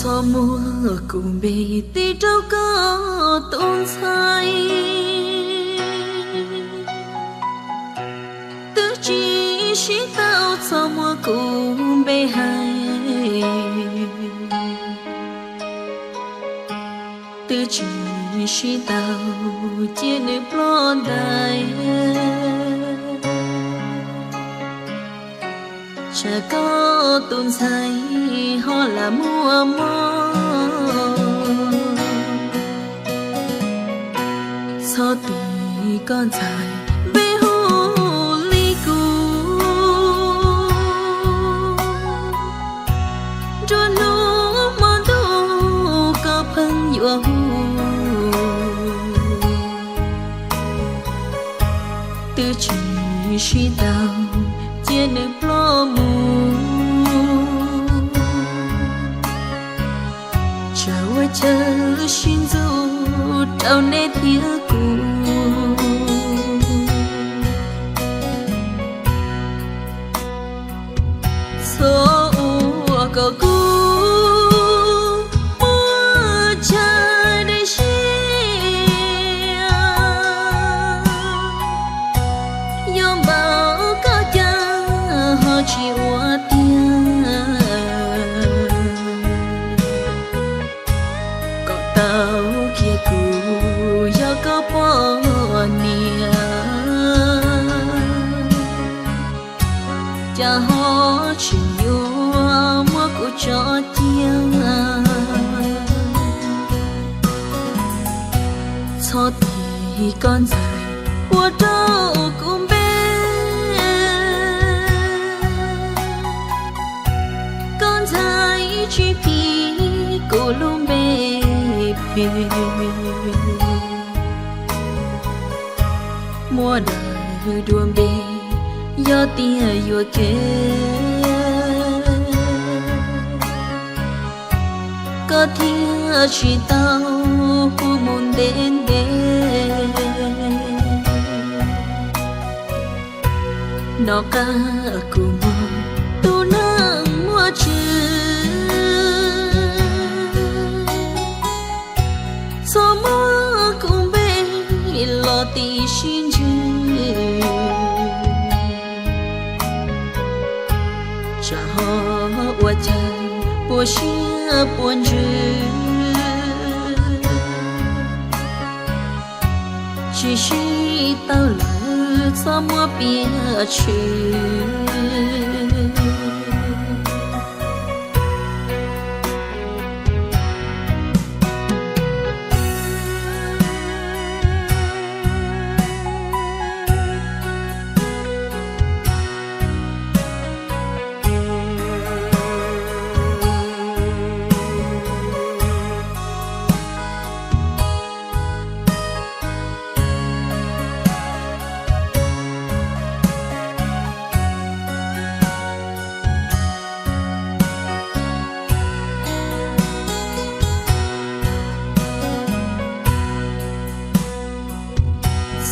Txhob muab kuv npe tis rau koj tus ntxhais, twb tsis sib tau txhob muab kuv npe hais. Twb tsis sib tau cia nws ploj ntais, tsam koj tus ntxhais ho lam muaj mob. Txhob tis koj ntxhais npe hu li kuv, nruab hnub hmo ntuj koj pheej yuav hu. Twb tsis sib tau cia nws ploj mus, tsam ua chaw sib ntxub rau neb thiab kuv. Txhob ua kom kuv muaj chaw dej siab, yog npaum koj cas ho tsis ua tiag. Kom tau kiag kuv yog koj poj niam, cas ho tseem yuav muab kuv tso cia. Txhob tis koj ntxhais ua rau kuv npe, koj ntxhais tsis phim kuv lub npe phem. Muab daws dua npe yog tiag yuam kev, koj thiaj tsis tau hu mus ntev ntev. Nov qab kuv muag tus neeg muaj tswv, txhob muab kuv npe los tis sib ntsib, tsam ho ua cas puas siab puas ntsws, tsis sib tau lawm txhob muab piav tshwm.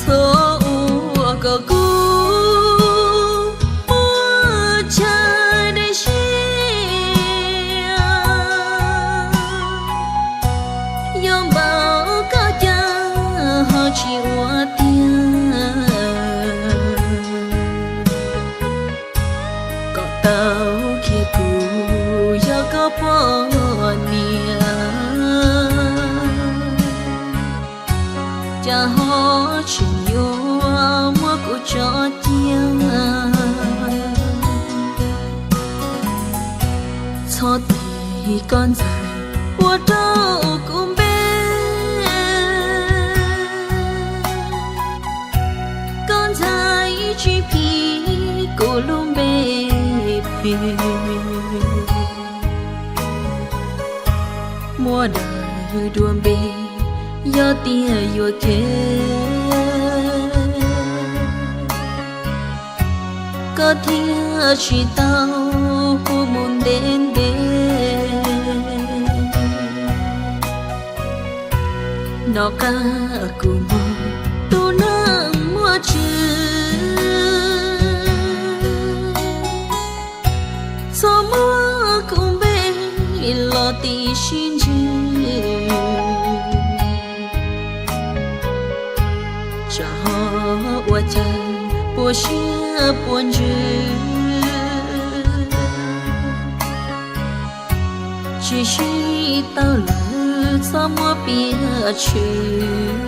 Txhob ua kom kuv muaj chaw dej siab, yog npaum koj cas ho tsis ua tiag. Kom tau kiag kuv yog koj poj niam, cas ho tseem yuav muab kuv tso cia. Txhob tis koj ntxhais ua rau kuv npe, koj ntxhais tsis phim kuv lub npe Muab daws dua npe, yog tias yuam kev, koj thiaj tsis tau hu mus ntev ntev. Nov qab kuv muaj tus neeg muaj tswv, txhob muab kuv npe los tiv sib ntsib. Tsam ho ua cas puas siab puas ntsws, tsis sib tau lawm txhob muab piav tshwm.